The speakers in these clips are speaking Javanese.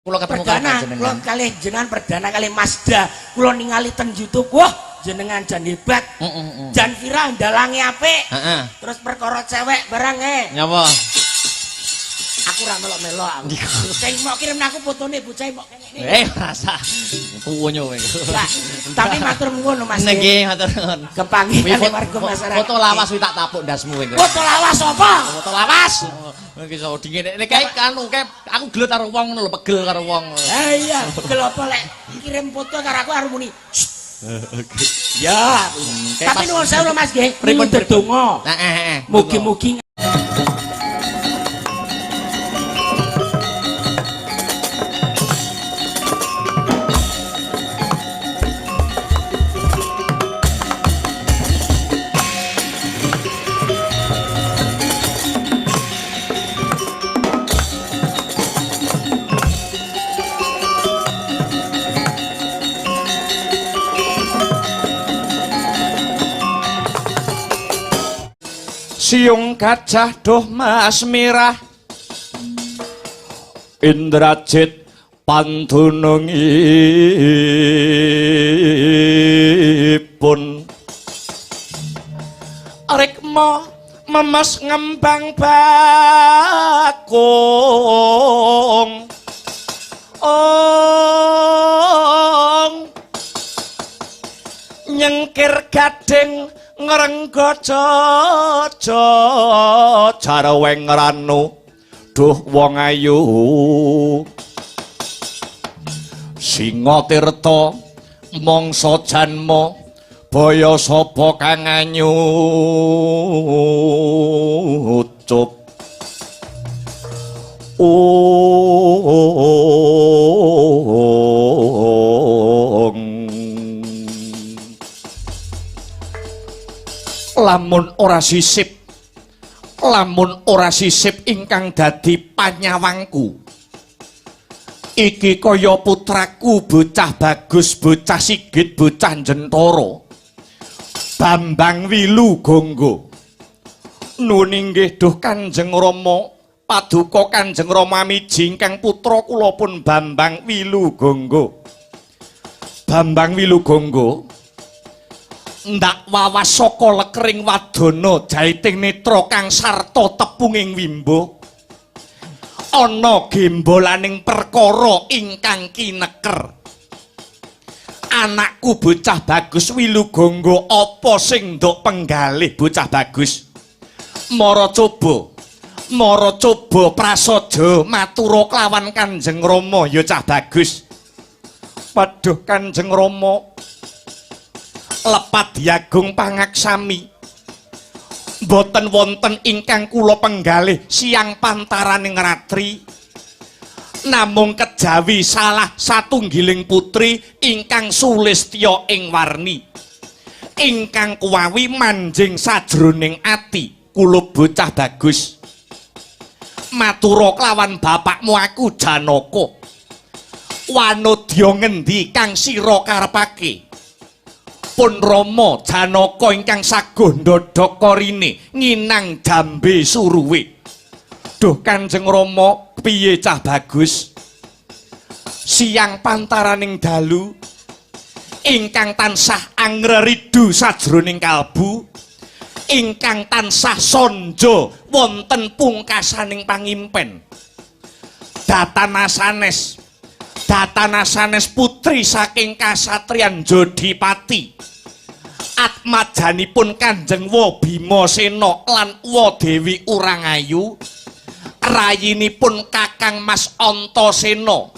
Kula ketemu kalih Perdana, kula panjenengan. kalih jenengan perdana kalih Mazda. Kula ningali ten YouTube, wah jenengan jan hebat. Jan viral dalange apik. Heeh. Terus perkara cewek barang e. Nyapa? Aku ora melok-melok aku. Sing mok kirim aku fotone bocah mok kene. Eh, rasa. Kuwonyo kowe. Lah, tapi matur nuwun lho Mas. Nggih, matur nuwun. Kepanggih Kuwi kalih warga masyarakat. Foto lawas kuwi tak tapuk ndasmu kowe. Foto lawas apa? Foto lawas. Iki iso dingin. Nek kae anu kae aku gelut karo wong ngono lho, pegel karo wong. Ah iya, pegel apa lek kirim foto karo aku arep muni. Ya. Tapi nuwun sewu lho Mas nggih. Pripun, Pripun ndonga. Heeh, heeh. Mugi-mugi Siung gajah duh mas mirah Indrajit pandunungipun Rikma memes ngembang bakung Ong nyengkir gading ngrengga jaja jarweng ranu duh wong ayu Singa tirta mangsa janma baya sapa kang anyucup Ong. Lamun ora sisip, lamun ora sisip ingkang dadi panyawangku iki kaya putraku bocah bagus, bocah sigit, bocah jentara Bambang Wilu Gonggo. Nuwun inggih duh Kanjeng Rama, paduka Kanjeng Rama miji ingkang putra kula pun Bambang Wilu Gonggo. Bambang Wilu Gonggo ndak wawas saka lekering wadana jaiting netra kang sarta tepunging wimbo ana gembolaning perkara ingkang kineker. Anakku bocah bagus Wilu Gonggo apa sing nduk penggalih bocah bagus? Mara coba, mara coba prasaja matura kelawan Kanjeng Rama ya cah bagus. Waduh Kanjeng Rama, lepat diagung pangaksami mboten wonten ingkang kula penggalih siang pantaraning ratri namung kejawi salah satunggiling putri ingkang sulistya ing warni ingkang kuwawi manjing sajroning ati kula bocah bagus. Matura kelawan bapakmu aku Janaka, wanodya ngendi kang sira karepake? Pun Rama Janaka ingkang saguh ndodhok korine nginang jambe suruwe. Duh Kanjeng Rama, piye cah bagus? Siang pantaraning dalu ingkang tansah angreridu sajroning kalbu, ingkang tansah sonjo wonten pungkasaning pangimpen. Datana sanes, datana sanes putri saking kasatriyan Jodipati. Atmajanipun Kanjeng Wa Bimasena lan Wa Dewi Urangayu, rayinipun Kakang Mas Antasena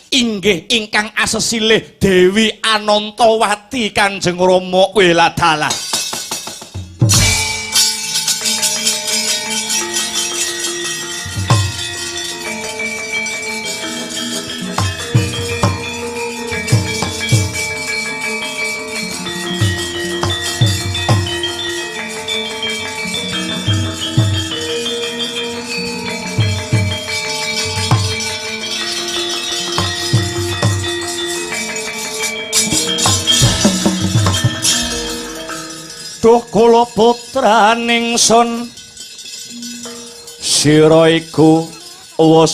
inggih ingkang asesilih Dewi Anantawati Kanjeng Rama weladalah. Duh kula putraning sun sira iku wis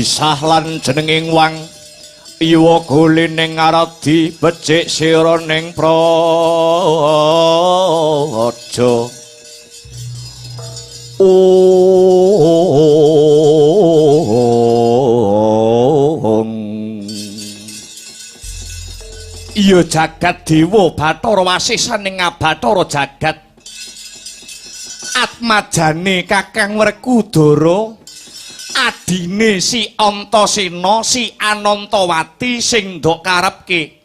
Bisah lan jenenging wang iwa gulining aradi becik sira ning praja. Ong. Iya jagat dewa Bathara wasisaning Abathara jagat. Atmajane Kakang Werkudara, adine si Antasena, si Anantawati sing ndok karepke.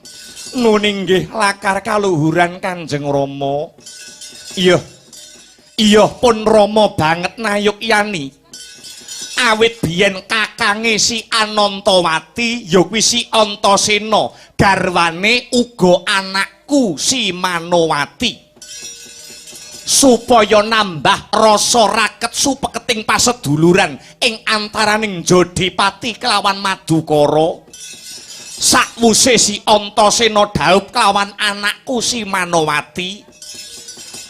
Nun inggih lakar kaluhuran Kanjeng Rama. Iya. Iya pun Rama banget nayukyani. Awit biyen kakange si Anantawati ya kuwi si Antasena, garwane uga anakku si Manowati. Supaya nambah rasa raket supeketing paseduluran ing antaraning Jodipati kelawan Madukara. Sakwuse si Antasena dhaup kelawan anakku si Manowati,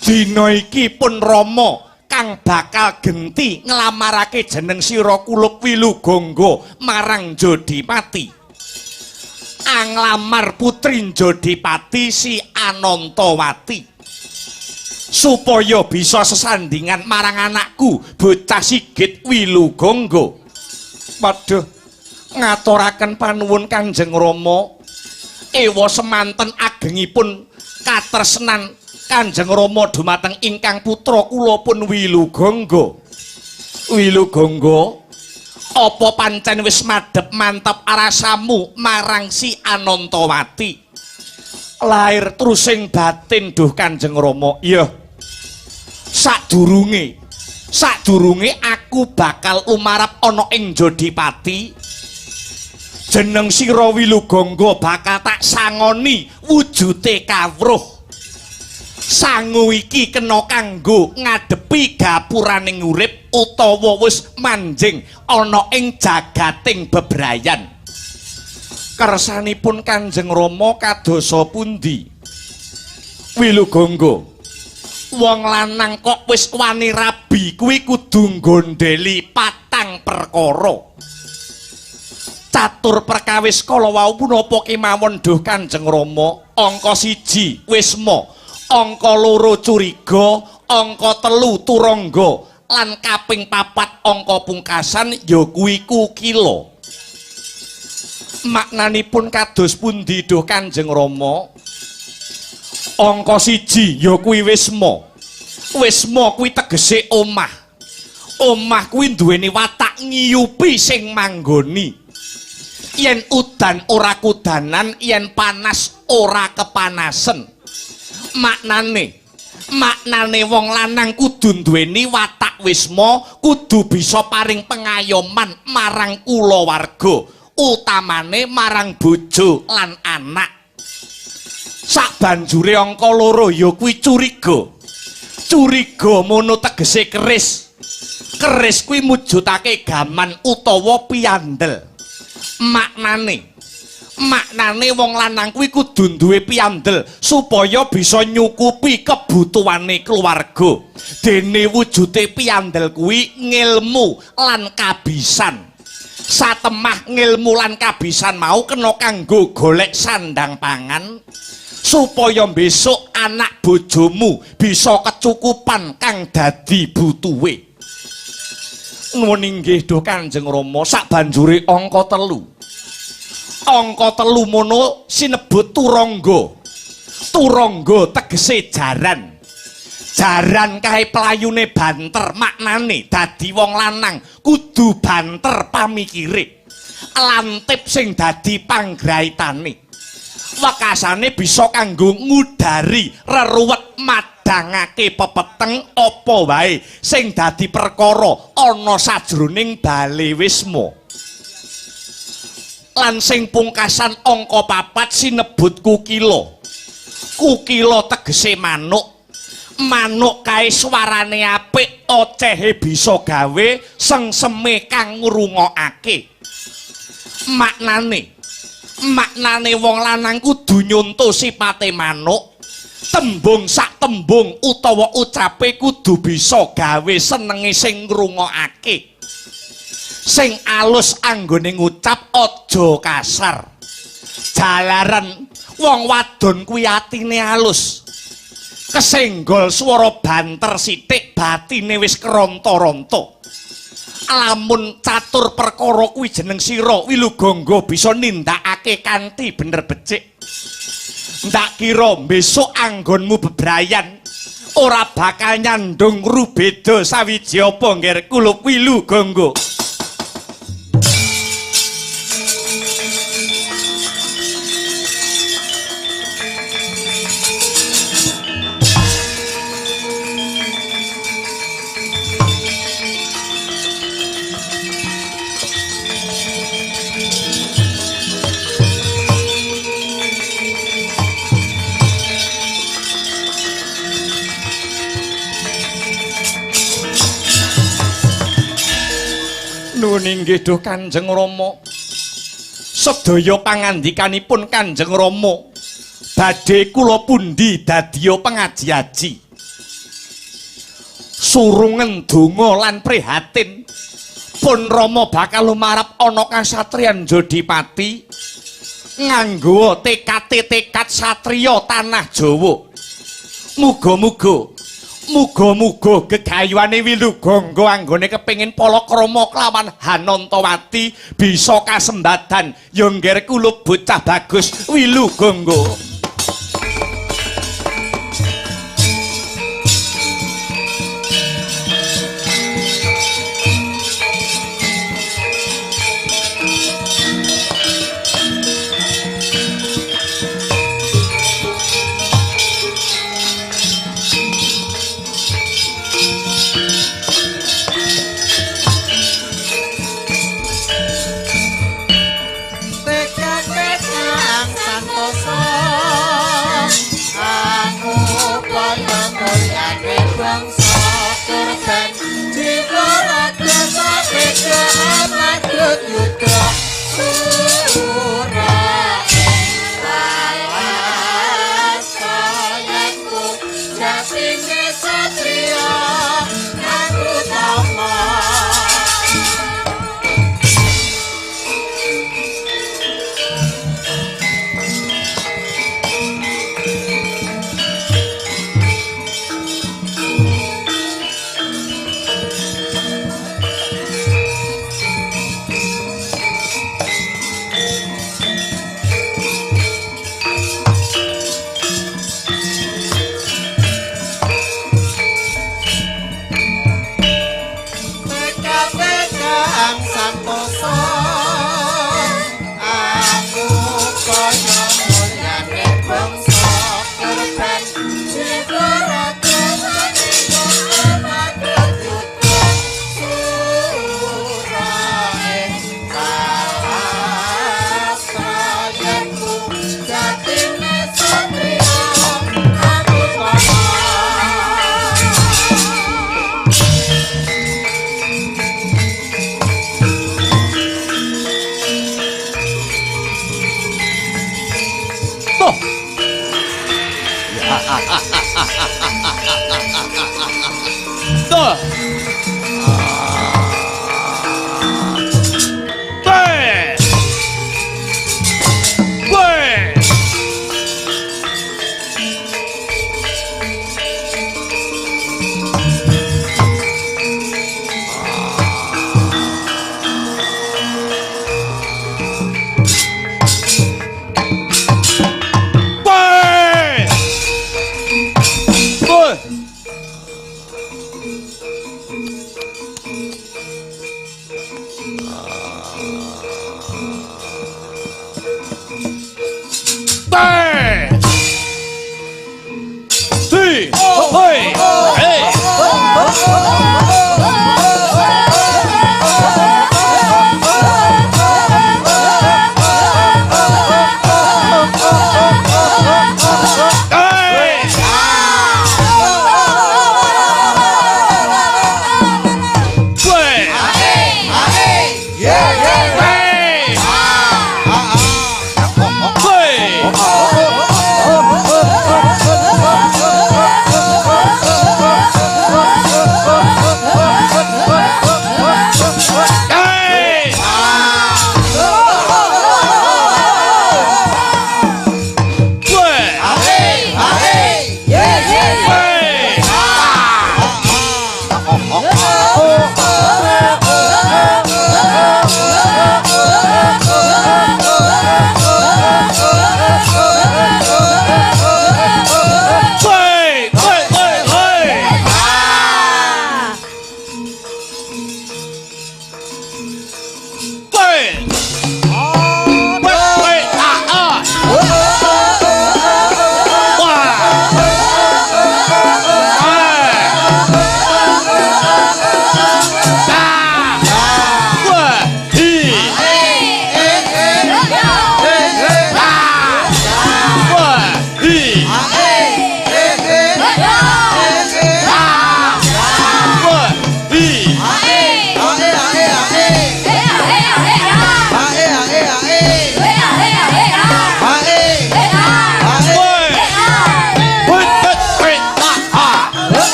dina iki pun Rama kang bakal genti nglamarake jeneng sira kulup Wilugangga marang Jodipati. Anglamar putri Jodipati si Anantawati supaya bisa sesandingan marang anakku bocah Sigit Wilugangga. Waduh, ngaturaken panuwun Kanjeng Rama. Ewa semanten agengipun katresnan Kanjeng Rama dumateng ingkang putra kula pun Wilugangga. Wilugangga, apa pancen wis madhep mantep rasamu marang si Anantawati? Lahir trusing batin duh Kanjeng Rama. Iya. Sadurunge aku bakal umarap ana ing Jodipati, jeneng sira Wilugangga bakal tak sangoni wujute kawruh. Sangu iki kena kanggo ngadepi gapuraning urip utawa wis manjing ana ing jagating bebrayan. Kersanipun Kanjeng Rama kadosa pundi? Wilugangga, wong lanang kok wis wani rabi kuwi kudu nggondheli patang perkara. Catur perkawis kala wau punapa kemawon duh Kanjeng Rama? Angka 1 wisma, angka 2 curiga, angka 3 turangga, lan kaping 4 angka pungkasan ya kuwi kukila. Maknanipun kados pundi duh Kanjeng Rama? Angka 1 ya kuwi wisma. Wisma kuwi tegese omah. Omah kuwi duweni watak ngiyupi sing manggoni. Yen udan ora kudanan, yen panas ora kepanasen. Maknane wong lanang kudu duweni watak wisma, kudu bisa paring pengayoman marang kulawarga, utamane marang bojo lan anak. Sabanjure angka 2 ya kuwi curiga. Curiga mono tegese keris. Keris kuwi mujudake gaman utawa piyandel. Maknane wong lanang kuwi kudu duwe piyandel supaya bisa nyukupi kebutuhane keluarga. Dene wujude piyandel kuwi ngilmu lan kabisan. Satemah ngilmu lan kabisan mau kena kanggo golek sandang pangan supaya besok anak bojomu bisa kecukupan kang dadi butuhe. Nuwun inggih duh Kanjeng Rama. Sabanjure angka 3. Angka 3 mono sinebut turangga. Turangga tegese jaran. Jaran kae playune banter, maknane dadi wong lanang kudu banter pamikire. Lantip sing dadi panggraitane. Wekasane bisa kanggo ngudari reruwet madhangake pepeteng apa wae sing dadi perkara ana sajroning bale wisma. Lan sing pungkasan angka 4 sinebut kukila. Kukila tegese manuk. Manuk kae swarane apik, ocehe bisa gawe sengseme kang ngrungokake. Maknane wong lanang kudu nyonto sipate manuk. Tembung sak tembung utawa ucape kudu bisa gawe senenge sing ngrungokake. Sing alus anggone ngucap aja kasar. Jalaran wong wadon kuwi atine alus. Kesenggol swara banter sithik batine wis keronto-ronto. Lamun catur perkara kuwi jeneng sira Wilugangga bisa nindakake kanthi bener becik. Ndak kira besok anggonmu bebrayan ora bakal nyandung rubeda sawiji apa ngger kulup Wilugangga. Nuwun inggih duh Kanjeng Rama. Sedaya pangandikanipun Kanjeng Rama badhe kula pundi dadiya pengaji-aji. Surungen donga lan prihatin pun Rama bakal lumarap ana kasatriyan Jodipati nganggo tekate tekad satriya tanah Jawa. Muga-muga muga-muga gegayuhane Wilugangga anggone kepengin palakrama kelawan Hanantawati bisa kasembadan ya ngger kulup bocah bagus Wilugangga.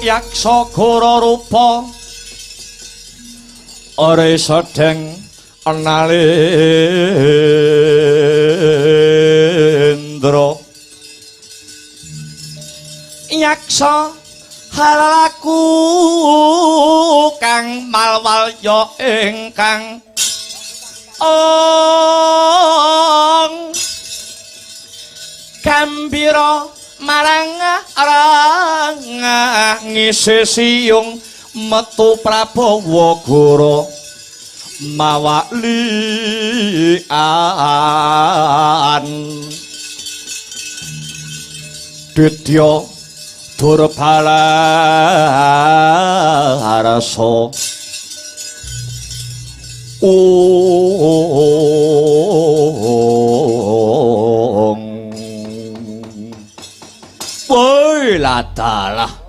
Yaksa gora rupa ora sedeng nalendra yaksa halalaku kang malwalya ingkang ong gambira marang arang ngisi siyung metu Prabawa Gora mawalian Ditya Durbalarasa ong. Woi ladalah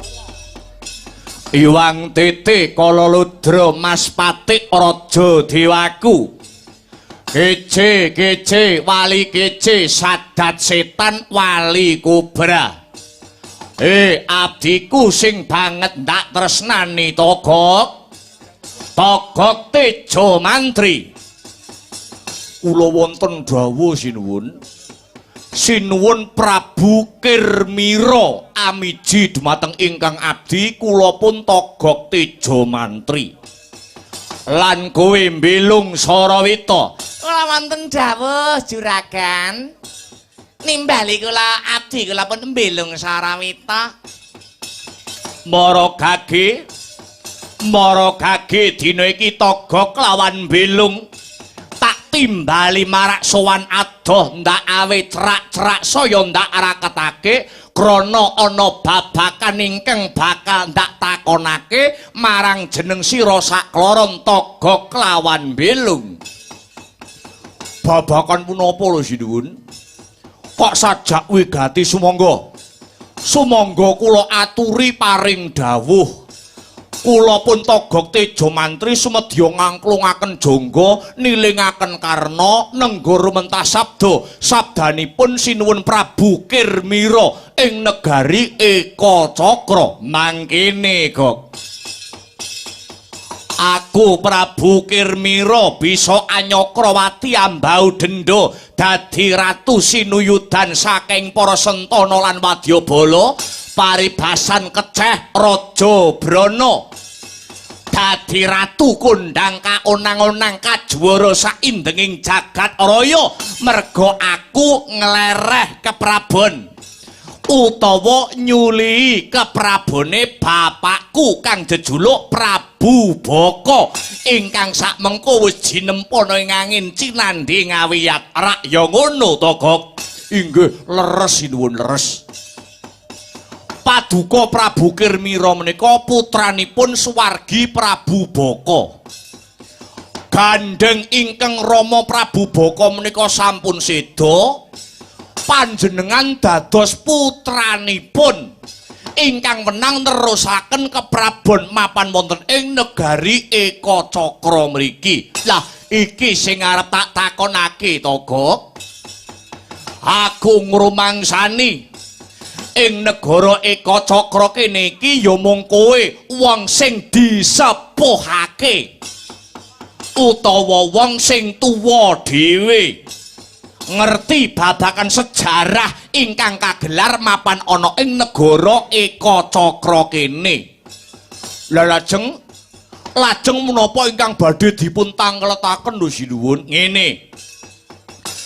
Iwang Titi Kalaludra Mas Patik Raja Dewaku Kece kece wali kece sadat setan wali kobra. Abdiku sing banget ndak tresnani Togok. Togok Tejo Mantri. Kula wonten dawuh sinuwun. Sinuwun Prabu Kirmira amiji dumateng ingkang abdi kula pun Togok Tejo Mantri. Lan kowe mbilung Sarawita. Kula wonten dawuh juragan. Nimbali kula abdi kula pun mbilung Sarawita. Mara gage dina iki Togok lawan mbilung. Tak timbali marak sowan adoh ndak awe cerak-cerak saya ndak raketake krana ana babakan ingkang bakal ndak takonake marang jeneng sira sakloron Togok lawan mbilung. Babakan punapa lho sinuwun? Kok sajak wigati sumangga? Sumangga kula aturi paring dawuh. Kula pun Togok Tejo Mantri sumedya ngangklungaken jangga nilingaken karna nengga rumentah sabda sabdanipun sinuwun Prabu Kirmira ing negari Ekacakra. Mangkene Gok, aku Prabu Kirmira bisa anyakrawati ambau denda dadi ratu sinuyudan saking para sentana lan wadyabala paribasan keceh Raja Brana dadi ratu kondang kaonang-onang kajuwara saindenging jagat raya merga aku nglereh keprabon utawa nyulihi keprabone bapakku kang jejuluk Prabu Baka ingkang sakmengko wis jinempana ing angin cinandhi ngawiyat. Rak ya ngono Togok? Inggih leres sinuwun leres. Paduka Prabu Kirmira menika putranipun swargi Prabu Baka. Gandheng ingkang rama Prabu Baka menika sampun seda, panjenengan dados putranipun ingkang wenang nerusaken keprabon mapan wonten ing negari Ekacakra mriki. Lah iki sing arep tak takonake Togok. Aku ngrumangsani Ing negara Ekacakra kene iki ya mung kowe wong sing disepuhake utawa wong sing tuwa dhewe ngerti babagan sejarah ingkang kagelar mapan ana ing negara Ekacakra kene. Lah lajeng menapa ingkang badhe dipun tangletaken lho sinuwun? Ngene.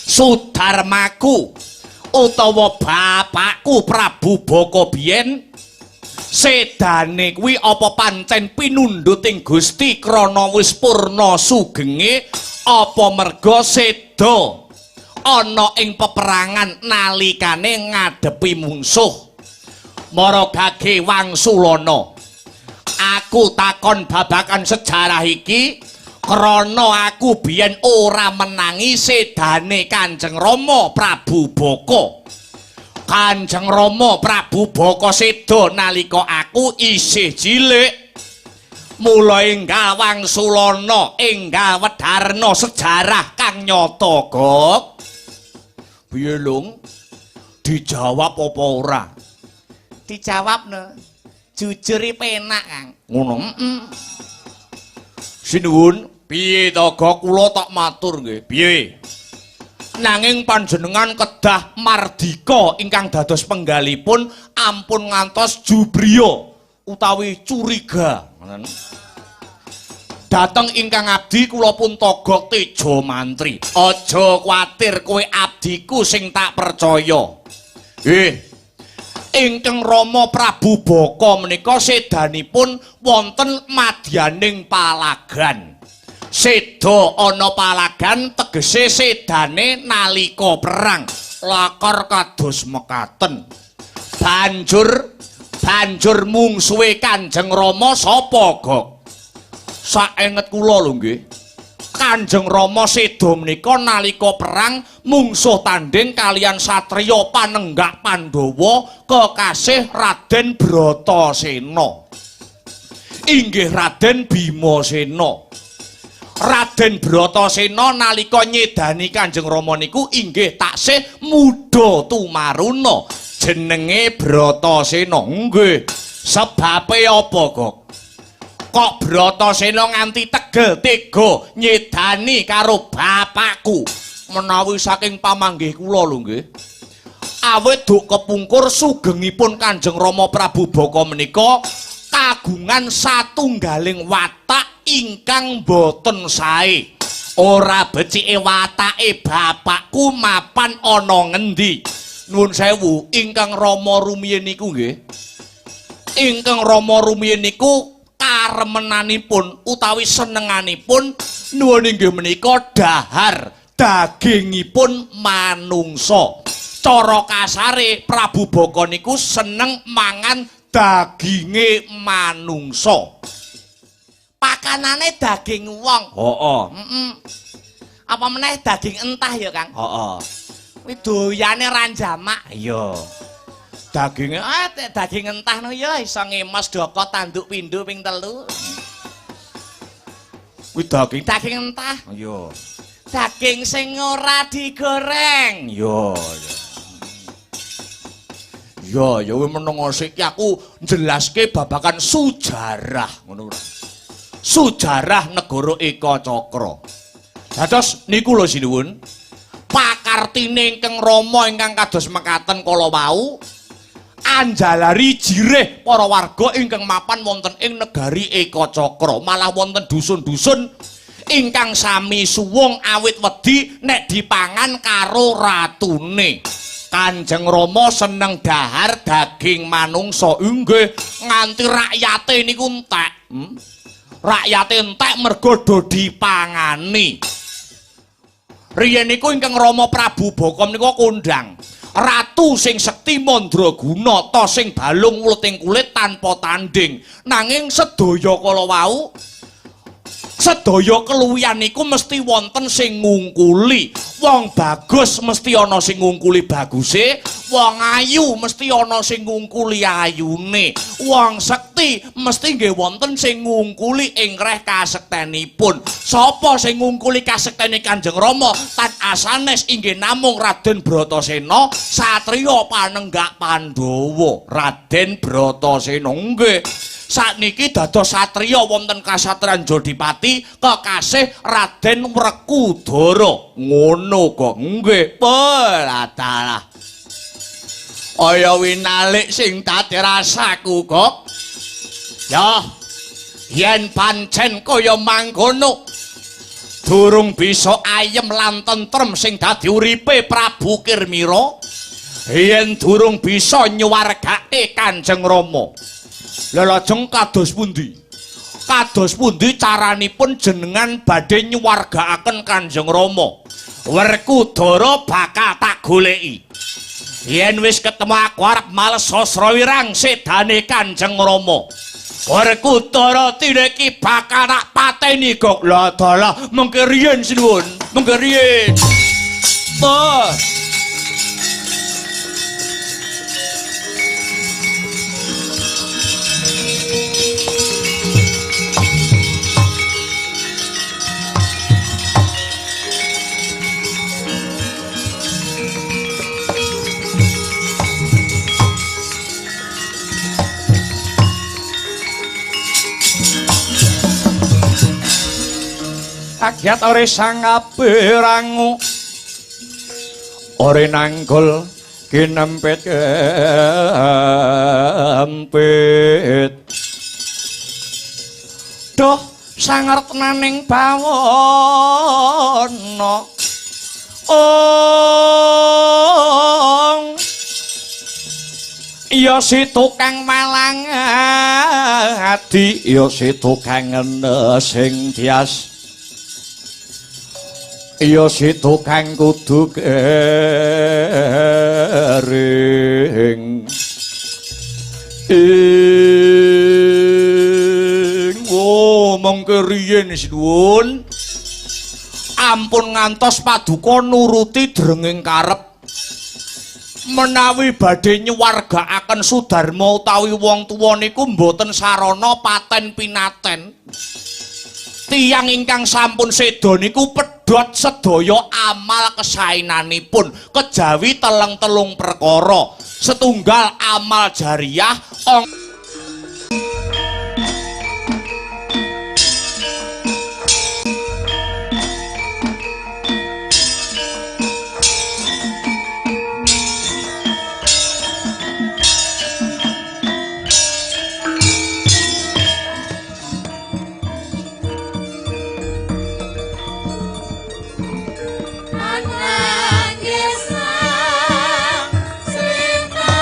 Sudarmaku utawa bapakku Prabu Baka biyen sedane kuwi apa pancen pinundhuting Gusti krana wis purna sugenge apa merga seda ana ing peperangan nalikane ngadepi mungsuh? Mara gage wangsulana, aku takon babagan sejarah iki krana aku biyen ora menangi sedane Kanjeng Rama Prabu Baka. Kanjeng Rama Prabu Baka seda nalika aku isih cilik. Mula enggal wangsulana, enggal wedharna sejarah kang nyata, Gok. Piye, Lung? Dijawab apa ora? Dijawab no. Jujur penak, Kang. Ngono. Sinuwun, piye to, Gok? Kula tak matur nggih. Piye? Nanging panjenengan kedah mardika ingkang dados penggalipun ampun ngantos jubriya utawi curiga. Ngoten. Dateng ingkang abdi kula pun Togok Tejo Mantri. Aja kuwatir kowe abdiku sing tak percaya. Ingkang Rama Prabu Baka menika sedanipun wonten madyaning palagan. Seda ana palagan tegese sedane nalika perang. Lakar kados mekaten. Banjur mungsuhe Kanjeng Rama sapa, Gok? Saenget kula lho nggih. Kanjeng Rama seda menika nalika perang mungsuh tanding kalian satriya panenggak Pandhawa kekasih Raden Bratasena. Inggih Raden Bimasena. Raden Bratasena nalika nyedani Kanjeng Rama niku inggih taksih muda tumaruna. Jenenge Bratasena. Nggih. Sebabe apa, Gok? Kok Bratasena nganti tegel tega nyedani karo bapakku? Menawi saking pamanggih kula lho nggih. Awit duk kepungkur sugengipun Kanjeng Rama Prabu Baka menika kagungan satunggaling watak ingkang boten sae. Ora becike watake bapakku mapan ana ngendi. Nuwun sewu, ingkang Rama rumiyin niku nggih. Ingkang Rama rumiyin niku karemenanipun utawi senenganipun nuwun inggih menika dahar dagingipun manungsa. Cara kasare Prabu Baka niku seneng mangan daginge manungsa. Pakanane daging wong. Heeh. Apa meneh daging entah ya, Kang? Heeh. Kuwi doyane ranjamak. Iya. Daginge daging entah no ya iso ngemes doko tanduk pindho ping 3. Kuwi daging daging entah. Iya. Daging sing ora digoreng. Iya, iya. Ya, ya kowe meneng sik iki aku njelaske babagan sejarah ngono. Sejarah negara Ekacakra. Dados niku lho sinuwun. Pakartine ingkang Rama ingkang kados mekaten kala wau anjalari jirih para warga ingkang mapan wonten ing negari Ekacakra, malah wonten dusun-dusun ingkang sami suwung awit wedi nek dipangan karo ratune. Kanjeng Rama seneng dahar daging manungsa inggih nganti rakyate niku entek. Rakyate entek mergo do dipangani. Riyen niku ingkang Rama Prabu Baka menika kondhang ratu sing sekti mandraguna ta sing balung wluting kulit tanpa tanding. Nanging sedaya kala wau Sedaya keluwihan niku mesti wonten sing ngungkuli. Wong bagus mesti ana sing ngungkuli baguse, wong ayu mesti ana sing ngungkuli ayune, wong sekti mesti nggih wonten sing ngungkuli ing reh kasektenipun. Sapa sing ngungkuli kasektene Kanjeng Rama tan asanes inggih namung Raden Bratasena, satriya panenggak Pandhawa. Raden Bratasena nggih sakniki dados satriya wonten kasatriyan Jodipati kekasih Raden Wrekudara. Ngono kok nggih. Pelatalah. Aya winalik sing dadi rasaku kok. Ya, yen pancen kaya mangkono durung bisa ayem lan tentrem sing dadi uripe Prabu Kirmira, yen durung bisa nyuwargake Kanjeng Rama. Lha lajeng kados pundi? Kados pundi caranipun jenengan badhe nyuwargakaken Kanjeng Rama? Werkudara bakal tak goleki. Yen wis ketemu aku arep males sasra wirang sedane Kanjeng Rama. Werkudara tiniki bakal tak pateni kok. Lah dalah mengke riyen sinuwun, mengke riyen. Oh. Agiat ore sangaberangu ore nanggul kinempit kempit. Duh sangertenaning bawana ong ya si tukang malang adi, ya si tukang sing tias, ya si tukang kudu kering. Ing oh mengke riyen sinuwun ampun ngantos paduka nuruti drenging karep. Menawi badhe nyuwargakaken Sudarma utawi wong tuwa niku mboten sarana paten pinaten. Tiyang ingkang sampun seda niku pedhot sedaya amal kesaenanipun kejawi teleng-telung perkara. Setunggal amal jariyah, Anangis sang sri tarpa.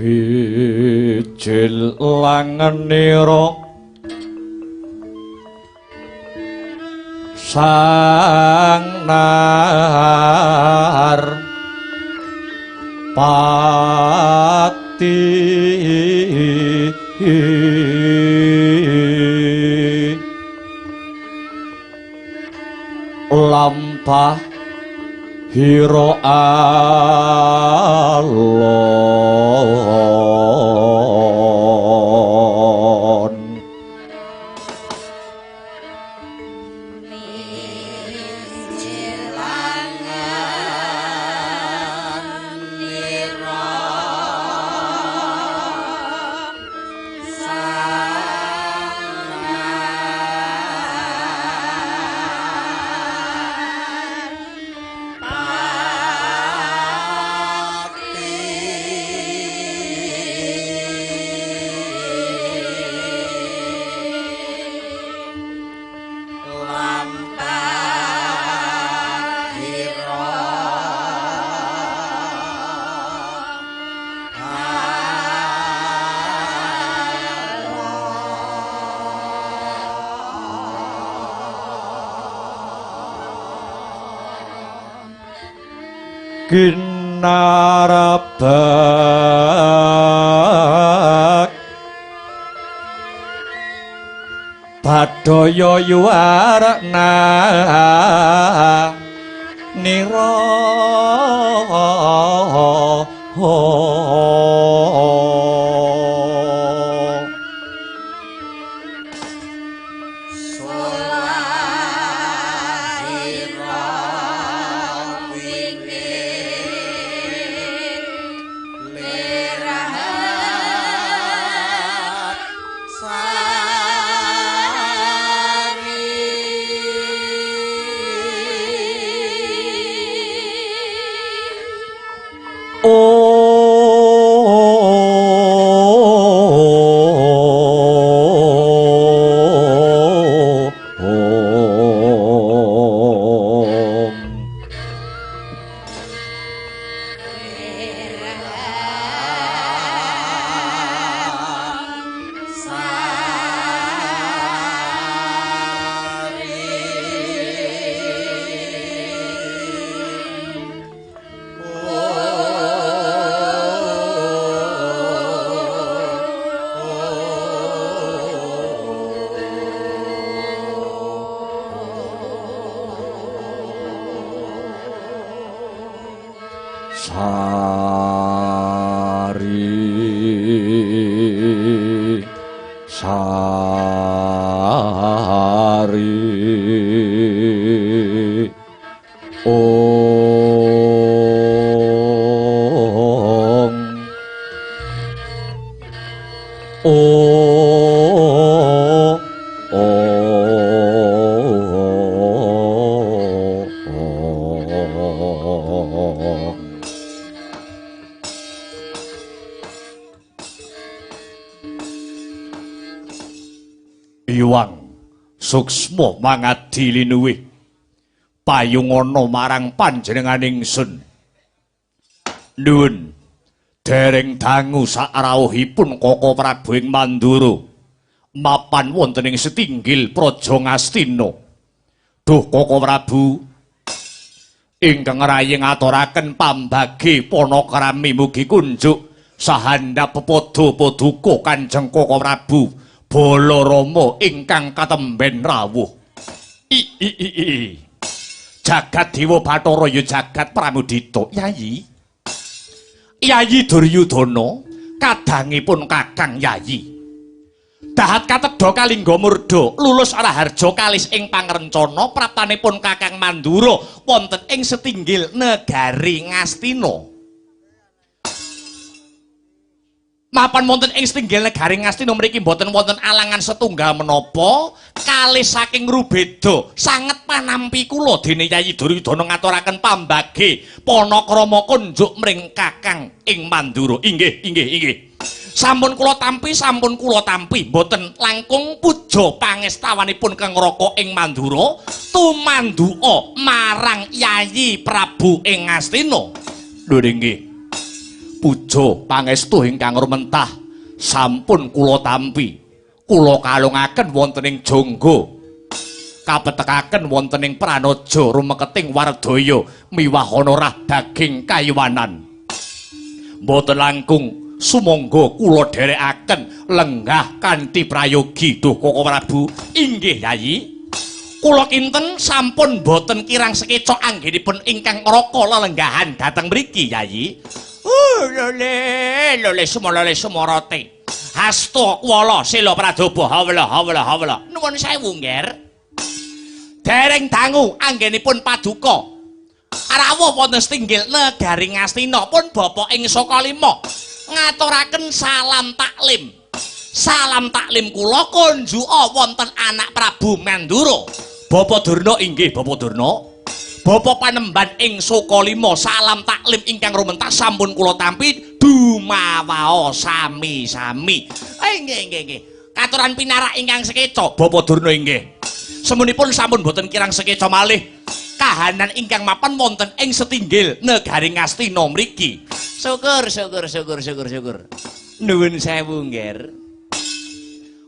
Mijil langenira sang nar pati lampah hira alon. Kinarabak Badaya yuwarna nira. Iwang suksma mangadi linuwih payungana marang panjenengan ingsun. Nuwun dereng dangu sakrawuhipun Koko Prabu ing Mandura mapan wonten ing setinggil Praja Ngastina. Duh Koko Prabu ingkang rayeng ngaturaken pambagi panakrami mugi kunjuk sahandap pepadha paduka Kanjeng Koko Prabu Balarama ingkang katemben rawuh. I i i i. Jagat Dewa Bathara ya jagat Pramudita. Yayi. Yayi Duryudana kadangipun Kakang Yayi. Dahat katedha kalingga murda, lulus raharja kalis ing pangrencana praptanipun Kakang Mandura wonten ing setinggil negari Ngastina. Mapan wonten ing setinggil negari Ngastina mriki mboten wonten alangan setunggal menapa kalih saking rubeda sanget panampi kula dene Yayi Duryudana ngaturaken pambage panakrama kunjuk mring Kakang ing Mandura. Inggih, inggih, inggih. Sampun kula tampi, sampun kula tampi mboten langkung puja pangestawanipun Kang Raka ing Mandura tumanduka marang Yayi Prabu ing Ngastina. Lho inggih. Puja pangestu ingkang rumentah sampun kula tampi. Kula kalungaken wonten ing jangga. Kapetekaken wonten ing pranaja rumeketing wardaya miwahana rah daging kayuwanan. Mboten langkung sumangga kula dherekaken lenggah kanthi prayogi duh Koko Prabu. Inggih Yayi. Kula kinten sampun boten kirang sekeca anggenipun ingkang raka lelenggahan dhateng mriki Yayi. Lole lole sumolole sumorote. Hasta kwala sila pradoba hawla hawla hawla. Nuwun sewu Ngger. Dereng dangu anggenipun paduka rawuh wonten setinggil negari Ngastina pun bapa ing Saka Lima ngaturaken salam taklim. Salam taklim kula kunjuka wonten anak Prabu Mandura. Bapa Durna inggih Bapa Durna. Bapa panemban ing Saka Lima salam taklim ingkang rumentah sampun kula tampi dumawao sami-sami. Nggih nggih nggih. Katuran pinarak ingkang sekeca Bapa Durna inggih. Semunipun sampun boten kirang sekeca malih kahanan ingkang mapan wonten ing setinggil negari Ngastina mriki. Syukur syukur syukur syukur syukur. Nuwun sewu Ngger.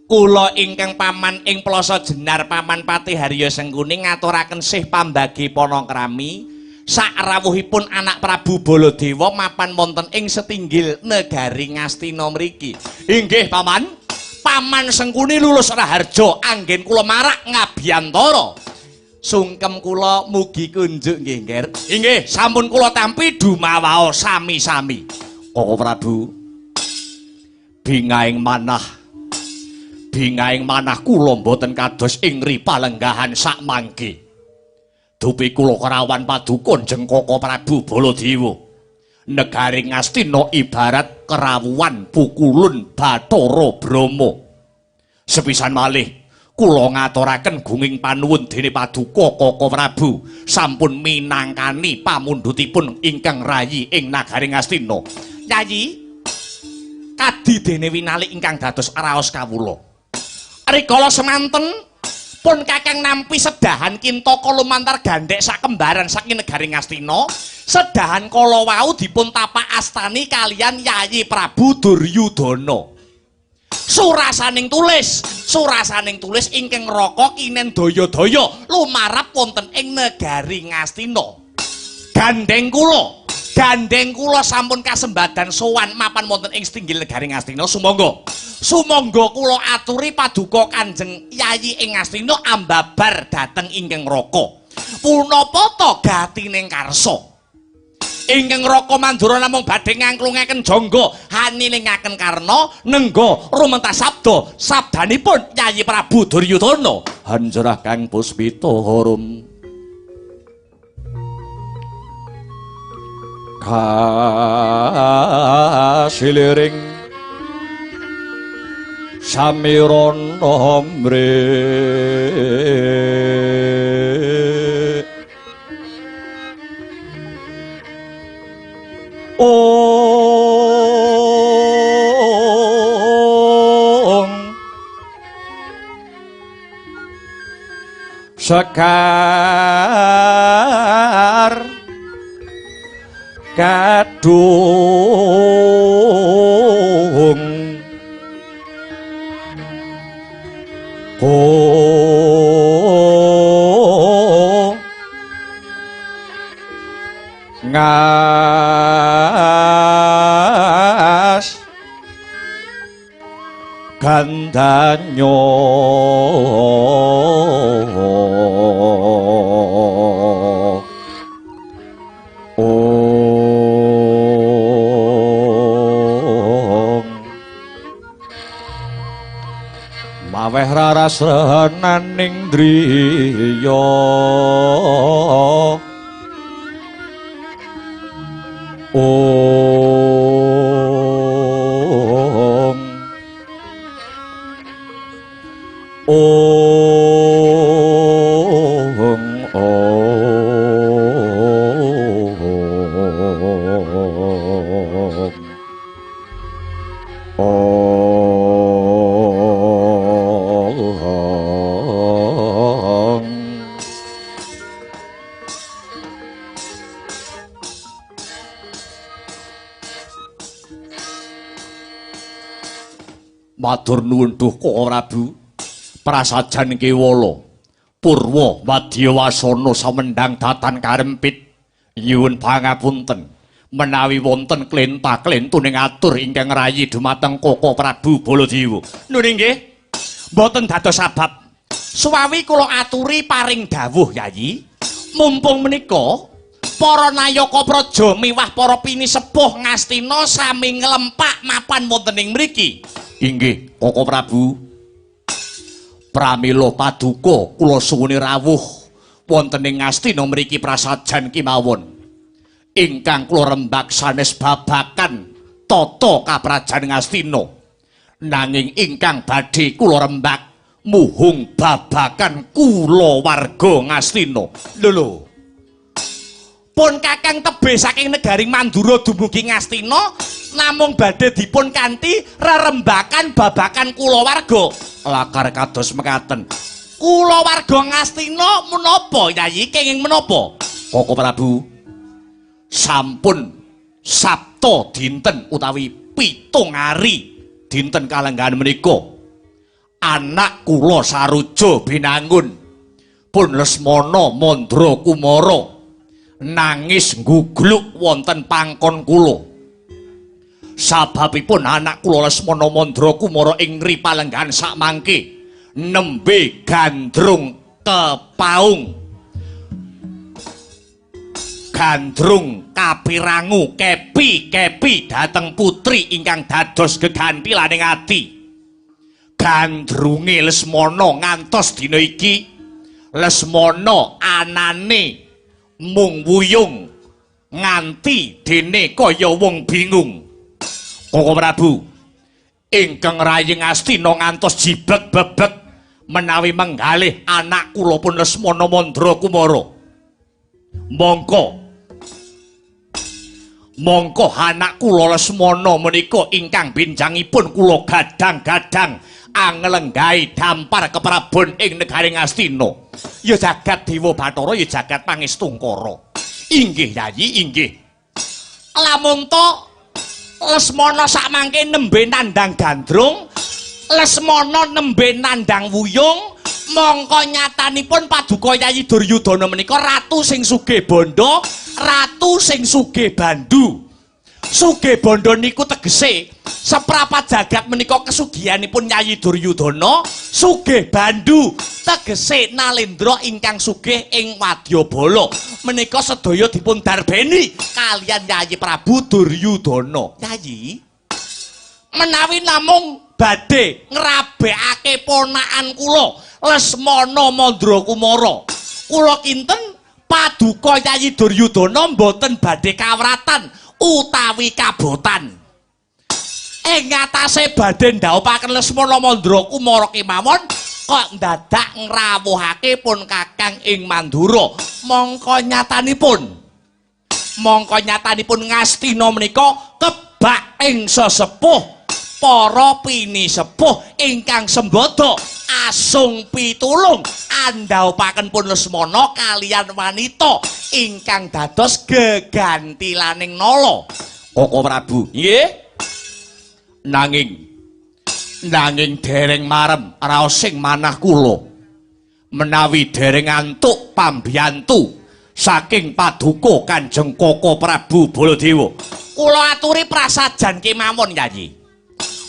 Kula ingkang paman ing Plaza Jenar Paman Patih Harya Sengkuni ngaturaken sih pambagi panakrami sakrawuhipun anak Prabu Baladewa mapan wonten ing setinggil negari Ngastina mriki. Inggih Paman. Paman Sengkuni lulus raharja anggen kula marak ngabiyantara. Sungkem kula mugi kunjuk nggih Ngger. Inggih, sampun kula tampi dumawao sami-sami. Koko Prabu, bingahing manah. Bingahing manah kula mboten kados ing ripalenggahan sakmangke. Dupi kula kerawan paduka jeng Koko Prabu Baladewa. Negari Ngastina ibarat kerawuan pukulun Bathara Brahma. Sepisan malih kula ngaturaken gunging panuwun dene paduka Koko Prabu sampun minangkani pamundhutipun ingkang rayi ing nagari Ngastina. Yayi, kadi dene winali ingkang dados raos kawula. Rikala semanten pun kakang nampi sedahan kintaka lumantar gandhek sakembaran saking negari Ngastina. Sedahan kala wau dipun tapak astani kalian Yayi Prabu Duryudana. Surasaning tulis ingkang raka kinen daya-daya lumarap wonten ing negari Ngastina. Gandheng kula sampun kasembadan sowan mapan wonten ing setinggil negari Ngastina. Sumangga sumangga kula aturi paduka Kanjeng Yayi ing Ngastina ambabar dhateng ingkang raka. Punapa ta gatining karsa? Ingkang raka Mandura namung badhe ngangklungaken jangga hanilingaken karna nengga rumentah sabda sabdanipun Yayi Prabu Duryudana. Hanjrah kang puspita harum kasiliring samirana mre ong sekar kadung ko ngas gandanyo ong maweh raras renaning driya ong ong ong ong. Matur nuwun duh Koko Prabu. Prasajan kewala purwa wadyawasana samendhang datan karempit. Nyuwun pangapunten menawi wonten klenta-klentu ning atur ingkang ngrayi dumateng Koko Prabu Baladewa. Nun inggih, mboten dados sabab. Suwawi kula aturi paring dawuh Yayi, mumpung menika para nayaka praja miwah para pinisepuh Ngastina sami nglempak mapan wonten ing mriki. Inggih, Koko Prabu. Pramila paduka kula suwuni rawuh wonten ing Ngastina mriki prasajan kemawon. Ingkang kula rembak sanes babakan tata kaprajan Ngastina. Nanging ingkang badhe kula rembak muhung babakan kulawarga Ngastina. Lho lho. Pun kakang tebih saking negaring Mandura dumugi Ngastina namung badhe dipun kanthi rerembakan babakan kulawarga. Lakar kados mekaten. Kulawarga Ngastina menapa Yayi, kenging menapa? Koko Prabu, sampun sabta dinten utawi 7 ari dinten kalenggahan menika anak kula Saruja Binangun pun Lesmana Mandra Kumara nangis nggugluk wonten pangkon kula. Sababipun anak kula Lesmana Mandra Kumara ing ngripalenggahan sakmangke nembe gandrung kepaung, gandrung kapirangu kepi-kepi dhateng putri ingkang dados gegantilaning ati. Gandrunge Lesmana ngantos dina iki Lesmana anane mung wuyung nganti dene kaya wong bingung. Koko Prabu, ingkang rayi Ngastina ngantos jibeg bebek menawi menggalih anak kula pun Lesmana Mandra Kumara. Mongko anak kula Lesmana menika ingkang benjangipun kula gadang-gadang anglenggahi dampar keprabon ing negari Ngastina. Ya jagat Dewa Bathara, ya jagat Pangestungkara. Inggih Yayi, inggih. Lamun to Lesmana sakmangke nembe nandhang gandrung, Lesmana nembe nandhang wuyung, mongko nyatanipun paduka Yayi Duryudana menika ratu sing sugih bandha, ratu sing sugih bandu. Sugih bandha niku tegese seprapat jagat menika kesugihanipun Yayi Duryudana, sugih bandu tegese nalendra ingkang sugih ing wadyabala. Menika sedaya dipun darbeni kaliyan Yayi Prabu Duryudana. Yayi, menawi namung badhe ngrabekake ponakan kula Lesmana Mandra Kumara, kula kinten paduka Yayi Duryudana mboten badhe kawratan utawi kabotan. Ing ngatasé badhe ndhawuhaken Lesmana Mandra Kumara kemawon kok ndadak ngrawuhake pun kakang ing Mandura. Mongko nyatanipun Ngastina menika kebak ing sesepuh para pinisepuh ingkang sembada asung pitulung andhawuhaken pun Lesmana kaliyan wanita ingkang dados gegantilaning nala. Koko Prabu, nggih. Nanging dereng marem raosing manah kula menawi dereng antuk pambiyantu saking paduka Kanjeng Koko Prabu Baladewa. Kula aturi prasajan kemawon Yayi.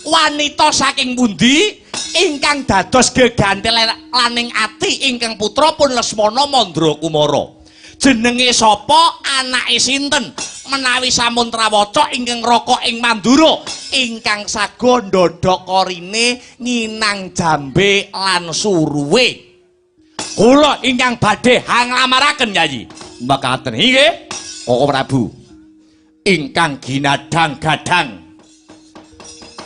Wanita saking pundi ingkang dados gegantilaning ati ingkang putra pun Lesmana Mandra Kumara? Jenenge sapa, anake sinten? Menawi sampun trawaca ingkang raka ing Mandura ingkang sago ndhodhok korine nginang jambe lan suruwe. Kula ingkang badhe hanglamaraken Yayi. Mekaten inggih Koko Prabu. Ingkang ginadang-gadang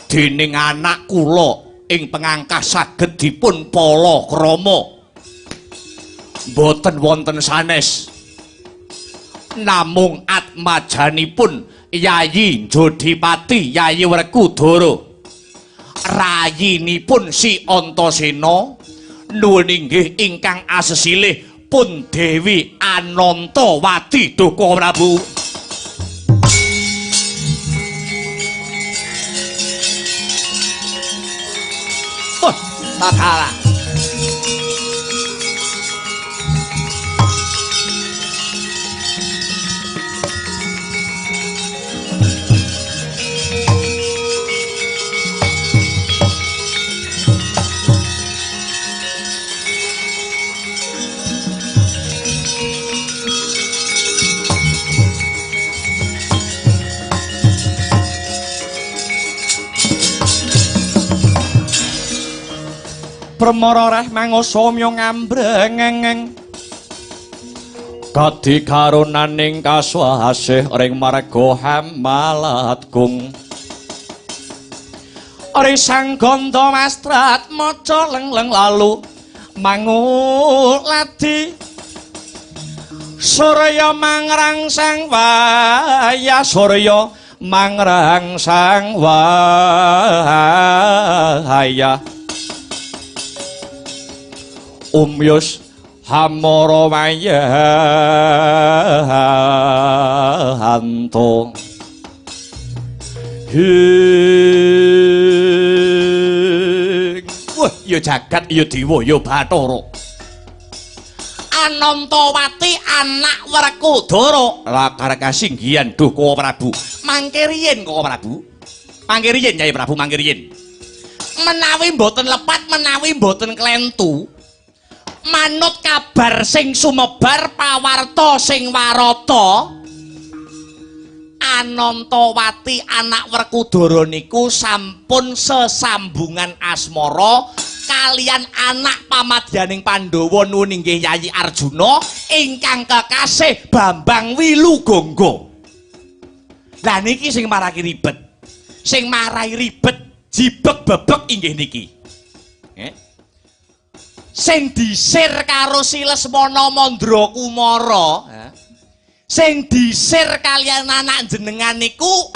dening anak kula ing pengangkah saged dipun pala krama. Mboten wonten sanes. Namung atmajanipun Yayi Jodipati Yayi Werkudara, rayinipun Si Antasena, nuwun inggih ingkang asesilih pun Dewi Anantawati. Duka Prabu. Bakala. Permara reh mangosomyo ngambrengeng kadi karunaning kaswasih ring marga Hamalatgung Risang ganda mastrat maca lengleng lalu manguladi Surya mangrangsang waya surya mangrangsang waya Umyus hamara wayanto hing. Wah ya jagat ya dewa ya Bathara Anantawati anak Werkudara lakar kasinggihan duh Koko Prabu mangke riyin Koko Prabu mangke riyin Nyai Prabu mangke riyin menawi mboten lepat menawi mboten klentu manut kabar sing sumebar pawarta sing warata Anantawati anak Werkudara niku sampun sesambungan asmara kalian anak pamadyaning Pandhawa nuwun inggih Yayi Arjuna ingkang kekasih Bambang Wilugangga. Lah niki sing maraki ribet. Sing marai ribet jibeg bebek inggih niki. Sing disir karo si Lesmana Mandra Kumara, sing disir kalian anak jenengan niku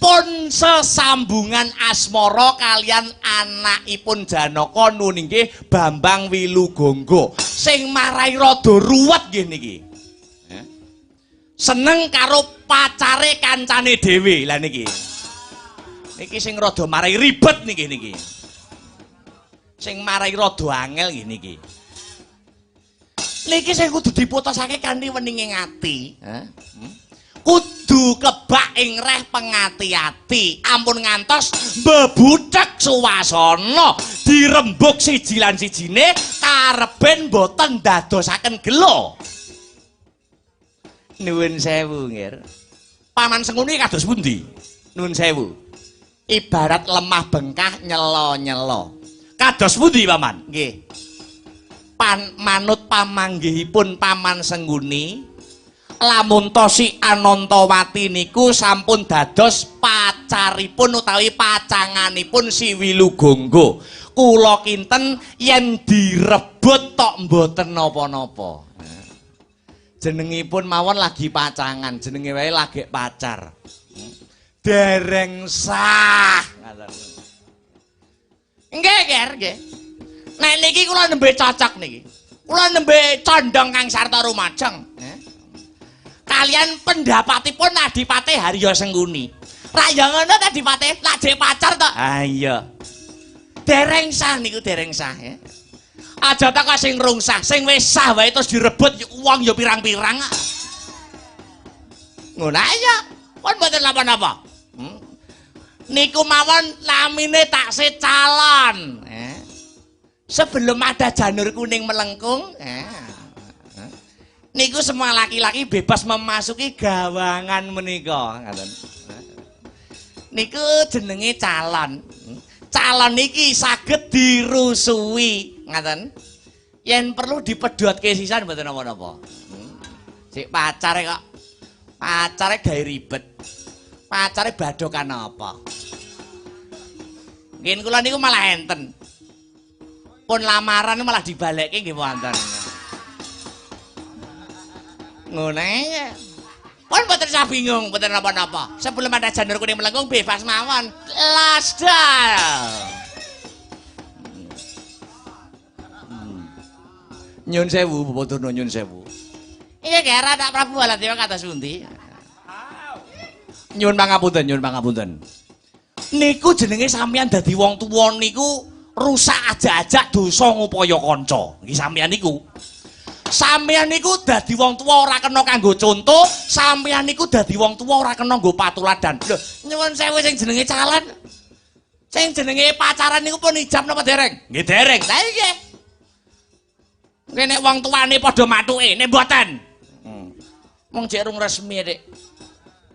pun sesambungan asmara kalian anakipun Janaka nuwun inggih Bambang Wilugangga. Sing marai rada ruwet nggih niki. Seneng karo pacare kancane dhewe. Lah niki. Niki sing rada marai ribet niki niki. Sing marai rada angel nggih niki. Niki sing kudu diputusake kanthi weninge ati. Kudu kebak ing reh pengati-ati. Ampun ngantos mbebuthek suasana, dirembug siji lan sijine kareben boten ndadosaken gelo. Nuwun sewu, Nggir. Paman Sengkuni kados pundi? Nuwun sewu. Ibarat lemah bengkah nyelo-nyelo. Kados pundi, Paman? Nggih. Manut pamanggihipun Paman Sengkuni, lamun to si Anantawati niku sampun dados pacaripun utawi pacanganipun si Wilugangga. Kula kinten yen direbut tok mboten napa-napa. Jenengipun mawon lagi pacangan, jenenge wae lagi pacar. Dereng sah. Nggih, Ger, nggih. Nek niki kula nembe cocok niki. Kula nembe condong Kang Sarta Rumajeng. Kalian pendapatipun Adipati Harya Sengkuni. Ra ya ngono ta Adipati? Lak jek pacar to? Ah iya. Dereng sah niku, dereng sah ya. Aja ta kok sing rung sah, sing wis sah wae terus direbut wong ya pirang-pirang. Ngono ya. Pun mboten napa-napa. Niku mawon namine taksih calon. Sebelum ada janur kuning melengkung, niku semua laki-laki bebas memasuki gawangan menika. Niku jenenge calon. Calon niki saged dirusui, ngaten. Yen perlu dipedhotke sisan mboten napa-napa. Sik pacare kok. Pacare gawe ribet. Pacare badokan apa? Nggih kula niku malah enten. Pun lamaran malah dibalekke nggih wonten. Ngene. Pun mboten usah bingung, mboten napa-napa. Sebelum ada janur kuning melengkung bebas mawon. Lasdal. Nyun sewu, Bapak Durna, nyun sewu. Iya kira tak Prabu Baladewa kados pundi? Nyun pangapunten, nyun pangapunten. Niku jenenge sampeyan dadi wong tuwa niku Rusak ajak-ajak dosa ngupaya kanca. Nggih sampeyan niku. Sampeyan niku dadi wong tuwa ora kena kanggo conto, sampeyan niku dadi wong tuwa ora kena nggo patuladan. Lho, nyuwun sewu sing jenenge calon. Sing jenenge pacaran niku pun ijab napa dereng? Nggih dereng. Lah nggih. Nggih nek wong tuane padha mathuke, nek mboten. Wong jek rung resmi, Dik.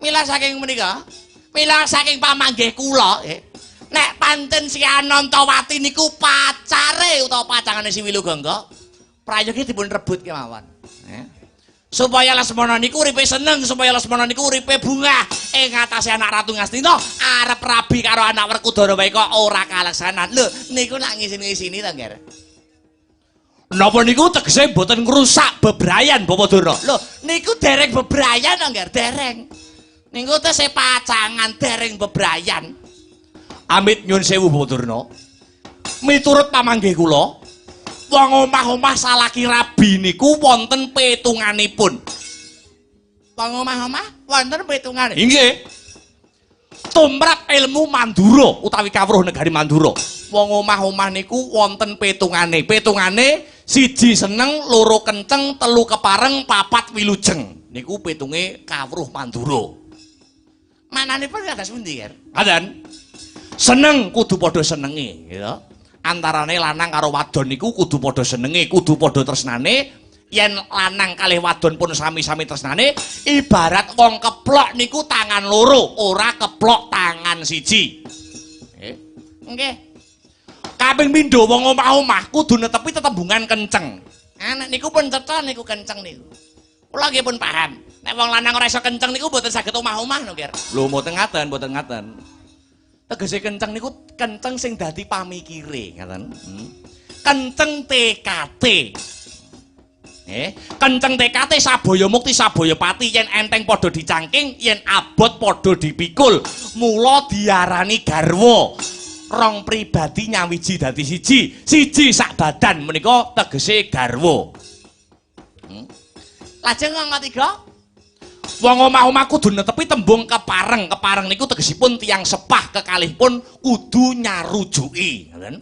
Mila saking menika, mila saking pamanggih kula, nek pancen si Anantawati niku pacare utawa pacangane si Wilugangga, prayogi dipun rebut kemawon. Supaya Lesmana niku uripe seneng, supaya Lesmana niku uripe bungah ing atase anak Ratu Ngastina arep rabi karo anak Werkudara wae kok ora kalaksanan. Lho, niku nak ngisin-ngisini to, Ngger. Napa niku tegese mboten ngrusak bebrayan Bapak Durna? Lho, niku dereng bebrayan to, Ngger, dereng. Niku tesih pacangan dereng bebrayan. Amit nyun sewu Bapak Durna. Miturut pamanggih kula, wong omah-omah salaki rabi niku wonten petunganipun. Wong omah-omah wonten petungane. Inggih. Tumrap ilmu Mandura utawi kawruh negari Mandura. Wong omah-omah niku wonten petungane. Petungane siji seneng, loro kenceng, telu kepareng, papat wilujeng. Niku petunge kawruh Mandura. Mananipun kados pundi, Ger? Ngaten. Seneng kudu padha senenge, gitu. Antarane lanang karo wadon niku kudu padha senenge, kudu padha tresnane. Yen lanang kalih wadon pun sami-sami tresnane, ibarat wong keplok niku tangan loro, ora keplok tangan siji. Nggih. Nggih. Kaping pindho wong omah-omah kudu netepi tetembungan kenceng. Anak niku pun cetha niku kenceng niku. Kula nggih pun paham. Nek wong lanang ora iso kenceng niku mboten saged omah-omah no, Ger. Lho mboten ngaten, mboten ngaten. Tegese kenceng niku kenceng sing dadi pamikire, ngaten. Kenceng TKT. Kenceng TKT sabaya mukti sabaya pati, yen enteng padha dicangking, yen abot padha dipikul. Mula diarani garwa. Rong pribadi nyawiji dadi siji, siji sak badan menika tegese garwa. Lajeng angka 3, wong omah-omah kudu netepi tembung kepareng. Kepareng niku tegesipun tiyang sepah kekalihipun kudu nyarujuki, ngoten.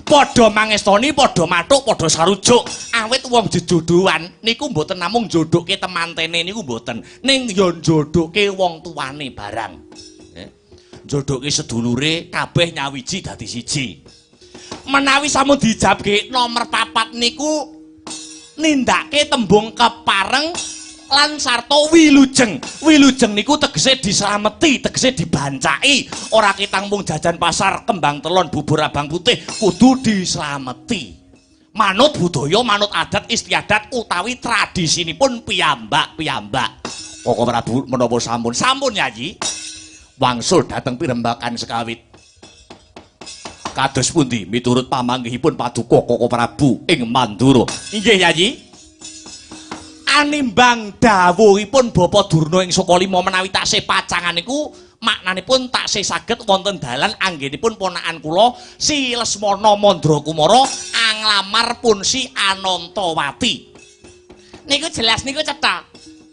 Padha mangestoni, padha mathuk, padha sarujuk. Awit wong jejodohan niku mboten namung njodohke temantene niku mboten, ning ya njodohke wong tuane barang. Njodohke sedulure kabeh nyawiji dadi siji. Menawi sampun dijabke nomor 4 niku nindake tembung kepareng lan sarta wilujeng. Wilujeng niku tegese dislameti, tegese dibancaki. Ora ketang mung jajan pasar kembang telon bubur abang putih, kudu dislameti. Manut budaya, manut adat istiadat utawi tradisinipun piyambak-piyambak. Koko Prabu menapa sampun? Sampun Yayi. Wangsul dhateng pirembakan sekawit. Kados pundi miturut pamanggihipun paduka Koko Prabu ing Mandura? Inggih Yayi. Animbang dawuhipun Bapak Durna ing Sukalima menawi taksih pacangan niku maknanipun taksih saged wonten dalan anggenipun ponakan kula si Lesmana Mandra Kumara anglamar pun si Anantawati. Niku jelas niku cetha.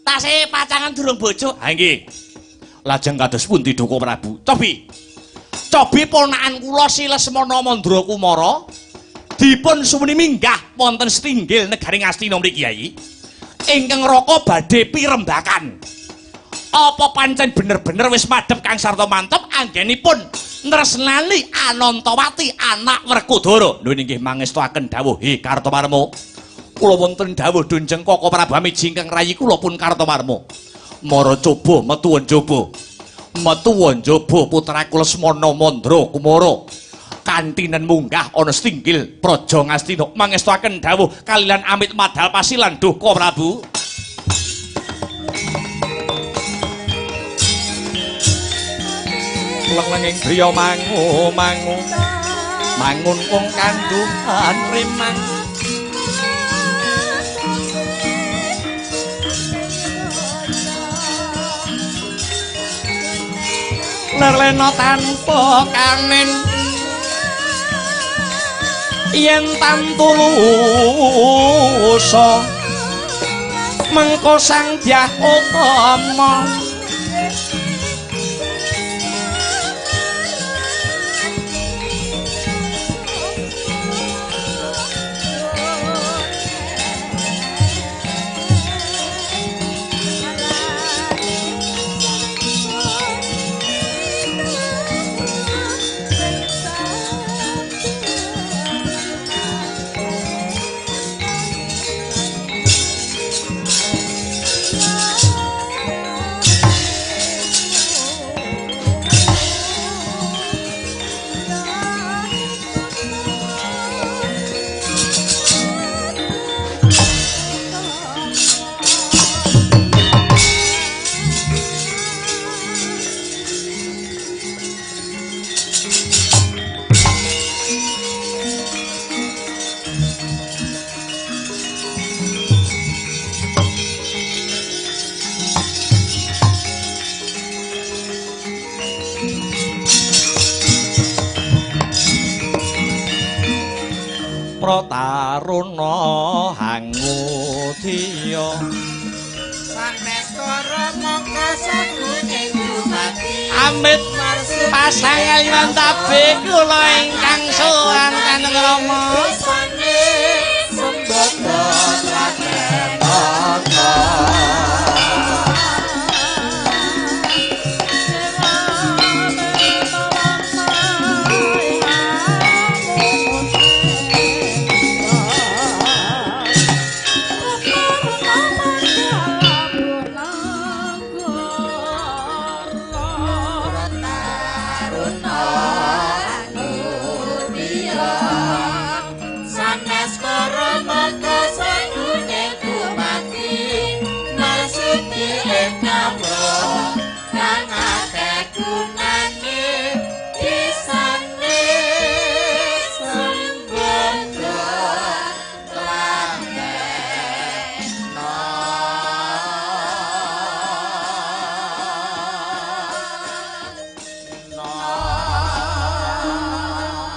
Taksih pacangan durung bojo. Ha nggih. Lajeng kados pundi Duka Prabu? Cobi. Cobi ponakan kula si Lesmana Mandra Kumara dipun suwuni minggah wonten setinggil negari Ngastina mriki Yai. Ingkang raka badhe pirembakan. Apa pancen bener-bener wis madhep Kang Sarta mantep anggenipun nresnani Anantawati anak Werkudara. Lho inggih mangestuaken dawuh Hi Kartomarma. Kula wonten dawuh dunjeng Koko Prabu Amiji ingkang rayi kula pun Kartomarma. Mara coba metu njaba. Metu njaba putraku Lesmana Mandra Kumara. Kantinen munggah ana setinggil Praja Ngastina mangestuaken dawuh kalilan amit madal pasilan duka Prabu. Leng-lenging griya mangu-mangu mangun kung kandhuhan rimang. Lerlena tanpa kanen yen tantulusa mengko Sang Dyah Utama. Prataruna Hangudya. Sanes kara mangka saguning dumadi. Amit pasangan mantabe kula ingkang sowan Kanjeng Rama. Dosane sembada tlatenana.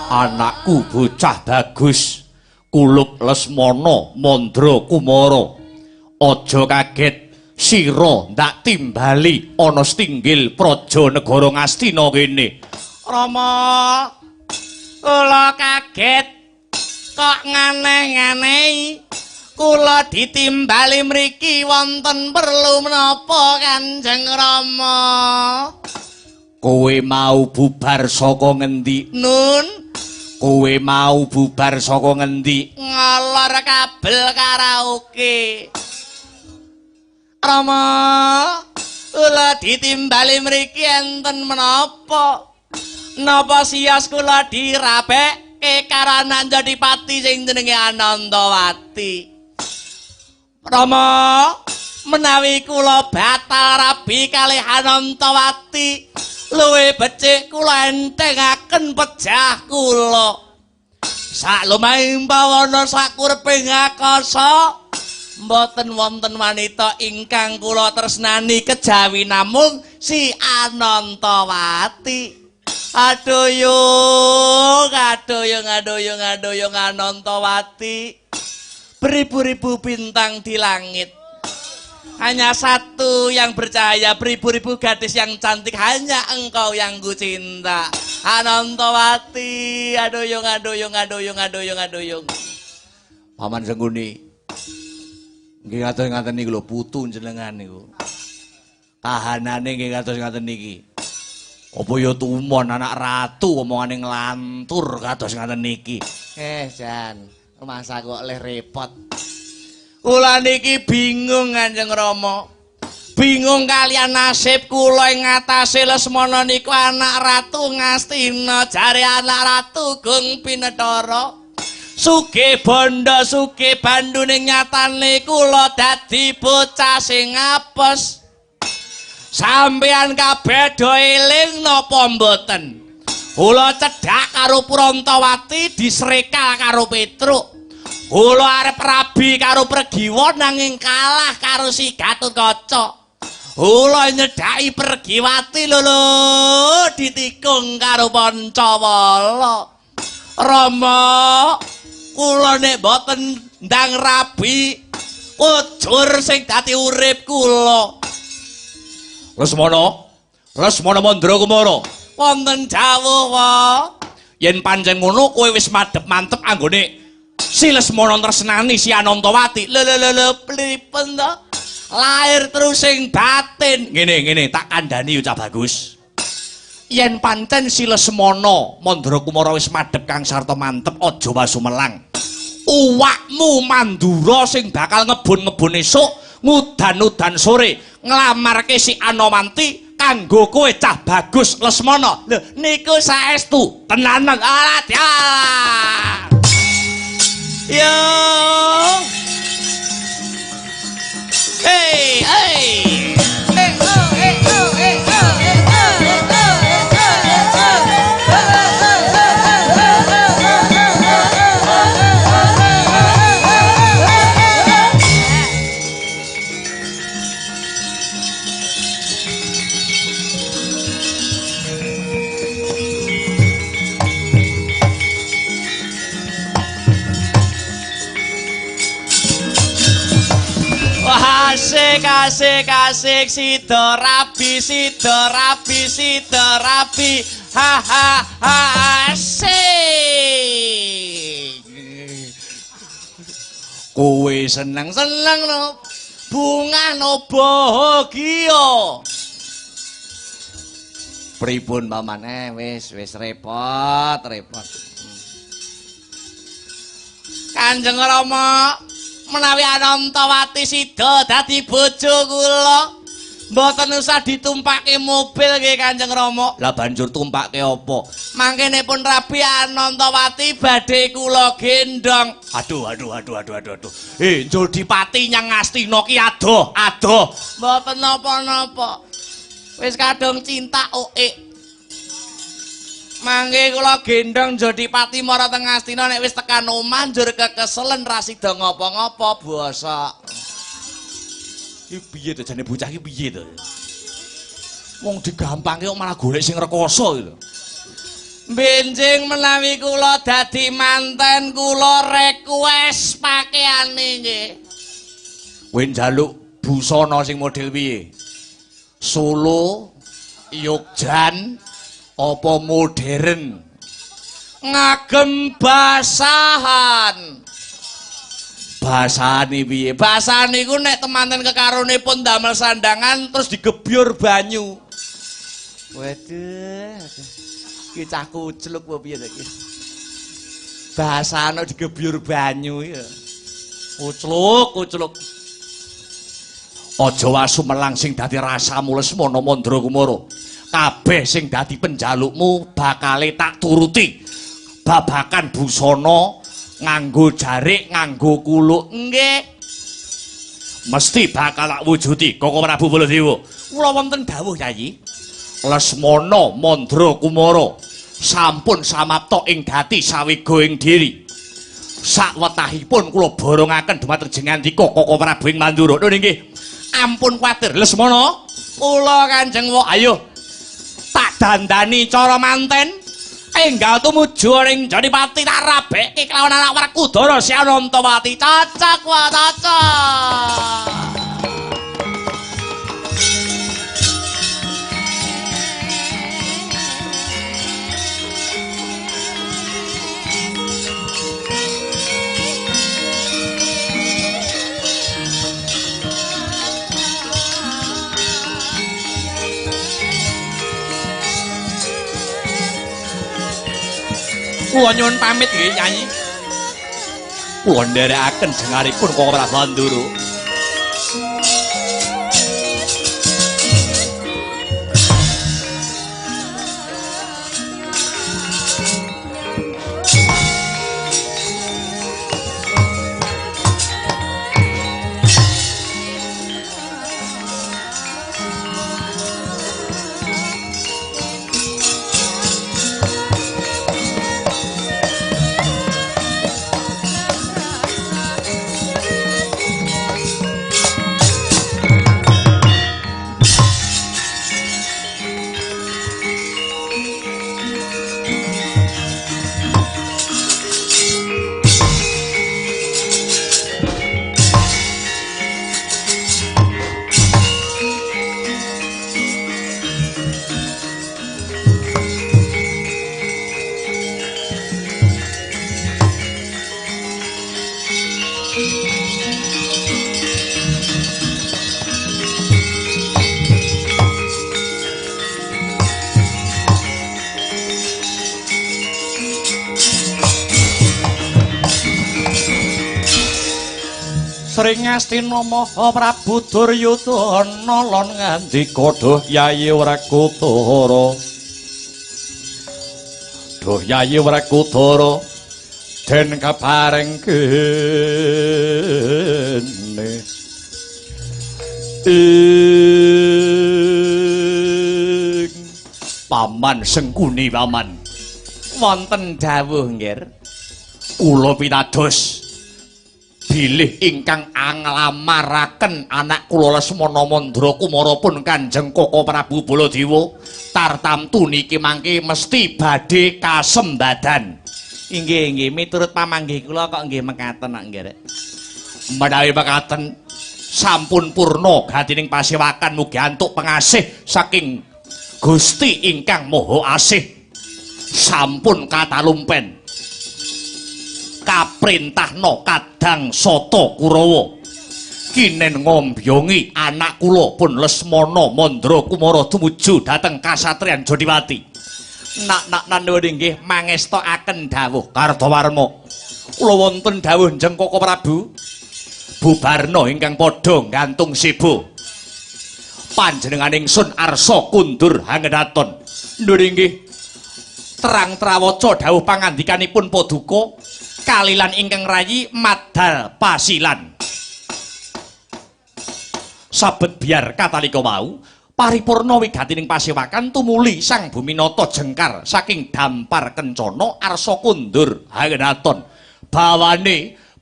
Anakku bocah bagus, kulup Lesmana Mandra Kumara. Aja kaget sira ndak timbali ana setinggil praja negara Ngastina kene. Rama, kula kaget kok nganeh-nganehi. Kula ditimbali mriki wonten perlu menapa Kanjeng Rama? Kowe mau bubar saka ngendi? Nun. Kowe mau bubar saka ngendi? Ngalor kabel karaoke. Rama, kula ditimbali mriki enten menapa? Napa sios kula dirabekke karo Anandadipati sing jenenge Anantawati? Rama, menawi kula batal rabi kalih Anantawati, luwih becik kula entengaken pejah kula. Saklumahing pawana sakureping akasa, mboten wonten wanita ingkang kula tresnani kejawi namung si Anantawati. Aduh yung, aduh yung, aduh yung, aduh yung Anantawati. Beribu-ribu bintang di langit, hanya satu yang bercahaya. Beribu-ribu gadis yang cantik, hanya engkau yang ku cinta. Anantawati, aduh yung, aduh yung, aduh yung, aduh yung, aduh yung. Paman Sengkuni, nggih kados ngaten niku lho putu jenengan niku. Kahanane nggih kados ngaten niki. Apa ya tumon anak ratu omongane nglantur kados ngaten niki. Jan, masa kok leh repot. Kula niki bingung Kanjeng Rama. Bingung kalian nasib kula ing ngatasé Lesmana niku anak ratu Ngastina, jare anak ratu Gung Pinethara. Sugih bondo sugih bandune nyatane kula dadi bocah sing apes. Sampeyan kabeh do eling napa mboten? Kula cedhak karo Purantawati disrekal karo Petruk. Kula arep rabi karo Pregiwa nanging kalah karo si Gatotkaca. Kula nyedhaki Pregiwati lho lho ditikung karo Pancawala. Rama, kula nek mboten ndang rabi kujur sing dadi urip kula. Lesmana, Lesmana Mandra Kumara. Wonten dawuh wa. Yen pancen ngono kowe wis madhep mantep anggone si Lesmana tresnani si Anantawati. Lho lho lho pripun to? Lahir terus sing batin. Ngene ngene tak kandhani cah bagus. Yen pancen si Lesmana Mandra Kumara wis madhep kang sarta mantep aja wasumelang. Uwakmu Mandura sing bakal ngebun-ngebun esuk ngudan-udan sore nglamarke si Anomanti kanggo kowe cah bagus Lesmana. Lho niku saestu tenanan. Alah dialah. Yo. Hey, hey. Hey, oh, hey, oh, hey, oh, hey, oh, hey, oh, hey, oh, hey, oh. Asik asik asik sida rabi sida rabi sida rabi ha ha ha asik. Kowe seneng-seneng no bunga no bahagia. Pripun pamane wis wis repot repot. Kanjeng Rama menawi Anantawati sida dadi bojo kula mboten usah ditumpake mobil nggih Kanjeng Rama. Lah banjur tumpake apa? Mangkene pun rabi Anantawati badhe kula gendhong. Aduh aduh aduh aduh aduh aduh. Jodipati nyang Ngastina ki adoh adoh. Mboten napa-napa. Wis kadung cinta oek. Mangke kula gendhong Jodipati mara teng Ngastina nek wis tekan omah njur kekeselen ra sida ngapa-ngapa bosok. Iki piye to jane bocah iki piye to? Wong digampangke kok malah golek sing rekoso iki lho. Benjing menawi kula dadi manten kula request pakaiane nggih. Kowe njaluk busana sing model piye? Solo, Yogjan, apa modern? Ngagem basahan. Basahane piye? Basahan niku nek temanten kekarone pun damel sandangan terus digebyur banyu. Waduh, iki cah kucluk apa piye to iki? Basahane digebyur banyu ya. Kucluk, kucluk. Aja wasu melang sing dadi rasamu Lesmana Mandra Kumara. Kabeh sing dadi penjalukmu bakale tak turuti. Babakan busana nganggo jarik, nganggo kuluk. Nggih. Mesti bakal tak wujudi, Koko Prabu Baladewa. Kula wonten dawuh, Yayi. Lesmana Mandra Kumara sampun samapta ing gati sawega ing diri. Sakwetahipun kula borongaken dumateng jengandika Koko Prabu ing Mandura. Lho nggih. Ampun kuwatir, Lesmana. Kula Kanjeng wa ayo tak dandani cara manten. Enggal tumuju ning Jodipati tak rabekke kelawan anak Werkudara si Anantawati. Cocok wa cocok. Kula nyuwun pamit nggih, Nyanyi. Kula nderekaken jengaripun Koko Prabu Mandura. Sring Ngastina Maha Prabu Duryudana lan ngandika duh Yayi Werkudara. Duh Yayi Werkudara den kepareng kene ing Paman Sengkuni paman. Wonten dawuh nggih. Kula pitados bilih ingkang anglamaraken anak kula Lesmana Mandra Kumara pun Kanjeng Koko Prabu Baladewa tartamtu niki mangke mesti badhe kasembadan. Inggih inggih miturut pamanggih kula kok nggih mekaten kok nggih. Menawi mekaten Sampun purna gatining pasewakan mugi antuk pengasih saking Gusti ingkang Maha Asih. Sampun katalumpen. Kaprintahna kadang Sata Kurawa. Kinen ngombyongi anak kula pun Lesmana Mandra Kumara tumuju dhateng kasatriyan Jodiwati. Nak-nak nuwun inggih mangestakaken dawuh Kartawarma. Kula wonten dawuh Njeng Koko Prabu. Bubarna ingkang padha nggantung sibo. Panjenengan ingsun arsa kundur hangedaton. Nuwun inggih terang trawaca dawuh pangandikanipun paduka kalilan ingkang rayi madal pasilan. Sabet biar katalika wau paripurna wigatining pasewakan tumuli Sang Buminata jengkar saking dampar kencana arsa kundur hangedaton.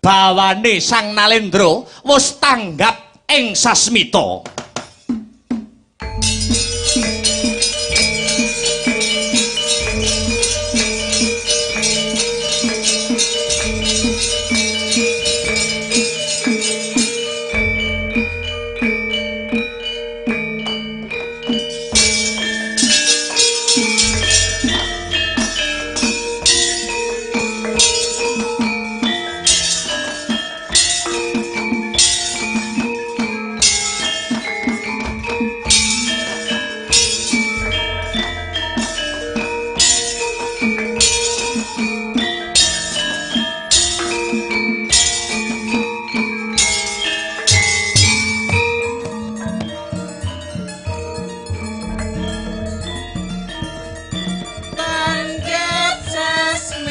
Bawane Sang Nalendra wis tanggap ing sasmita. Tanggap sasmita.